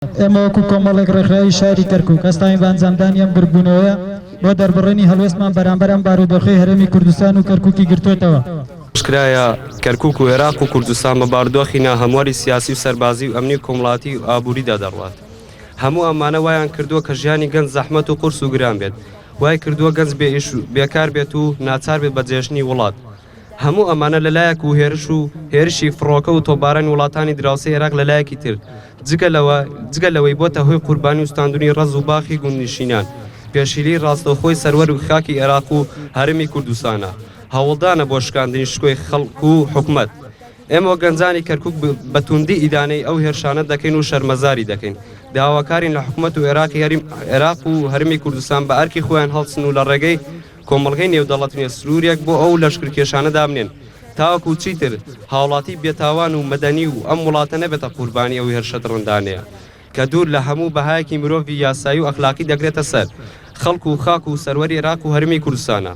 ئێمە وەکو کۆمەڵێک ڕێکخراوی شاری کەرکوک هەستاوین بە ئەنجامدانی ئەم گردبوونەوەیە بۆ دەربڕینی هەڵوێستمان بەرامبەر ئەم بارودۆخەی هەرێمی کوردستان و کەرکوکی گرتۆتەوە. ئاشکرایە کەرکوک و ئێراق و کوردستان بە بارودۆخی ناهەمواری سیاسی و سەربازی و ئەمنی و کۆمەڵاتی و ئابووریدا دەڕوات. هەموو ئەمانە وایان کردووە کە ژیانی گەنج زەحمەت و قورس و گران بێت. وای کردووە گەنج بێ ئیش و بێکار بێت و ناچار بێت بە جێهێشتنی وڵات. هەموو ئەمانە لە لایەک و هێرش و هێرشی فڕۆکە و تۆپبارانی وڵاتانی دراوسێی ئێراق لە لایەکی تر، جگە لەوە جگە لەوەی بۆتە هۆی قوربانی و ستاندنی ڕەز و باخی گوندنشینان، پێشیلی ڕاستەوخۆی سەروەر و خاکی ئێراق و هەرێمی کوردستانە، هەوڵدانە بۆ شکاندنی شکۆی خەڵک و حکومەت. ئێمە وەک گەنجانی کەرکوک بە توندی ئیدانەی ئەو هێرشانە دەکەین و شەرمەزاری دەکەین. داواکارین لە حکومەت و ئێراقی ئێراق و هەرێمی کوردستان بە ئەرکی خۆیان هەڵسن و لە ڕێگەی کۆمەڵگەی نێودەڵەتنیە سنوورێک بۆ ئەو لەشکرکێشانە دابنێن تاوەکو چیتر هاوڵاتی بێتاوان و مەدەنی و ئەم وڵاتە نەبێتە قوربانی ئەو هێرشە دڕندانەیە کە دوور لە هەموو بەهایەکی مرۆڤی یاسایی و ئەخلاقی دەکرێتە سەر خەڵک و خاک و سەروەری ئێراق و هەرێمی کوردستانە.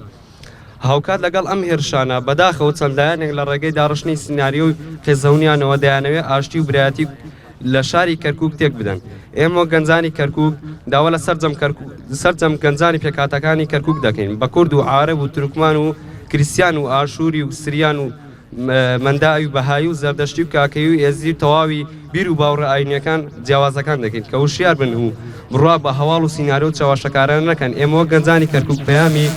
هاوکات لەگەڵ ئەم هێرشانە، بەداخەوە چەند لایەنێک لە ڕێگەی داڕشتنی سیناریۆی قێزەونیانەوە دەیانەوێت ئاشتی و برایەتی لە شاری کەرکوک تێک بدەن. ئێمە وەک گەنجانی کەرکوک داوا لە سەرجەم سەرجەم گەنجانی پێکهاتەکانی کەرکوک دەکەین بە کورد و عارەب و تورکمان و کریستیان و ئاشوری و سریان و مەندائی و بەهایی و زەردەشتی و کاکەیی و ئێزدی و تەواوی بیر و باوڕە ئاینیەکان جیاوازەکان دەکەین کە وشیار بن و بڕوا بە هەواڵ و سیناریۆ و چەواشەکارانە نەکەن. ئێمە وەک گەنجانی کەرکوک پەیامی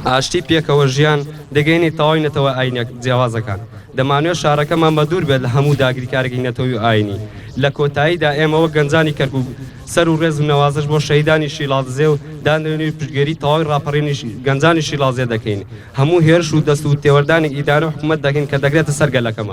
ئاشتی پێکەوە ژیان دەگەینی تەواوی نەتەوە ئاینە جیاوازەکان. دەمانەوێت شارەکەمان بە دوور بێت لە هەموو داگیرکارێکی نەتەوەی و ئاینی. لە کۆتاییدا ئێمە وەک گەنجانی کەرکوک سەر و ڕێز و نەوازش بۆ شەهیدانی شیڵادزێ و دانێن و پشتگیری تەواوی ڕاپەڕینی گەنجانی شیڵازێ دەکەین. هەموو هێرش و دەست و تێوەردانی ئیدارە و حکومەت دەکەین کە دەکرێتە سەر گەلەکەمان.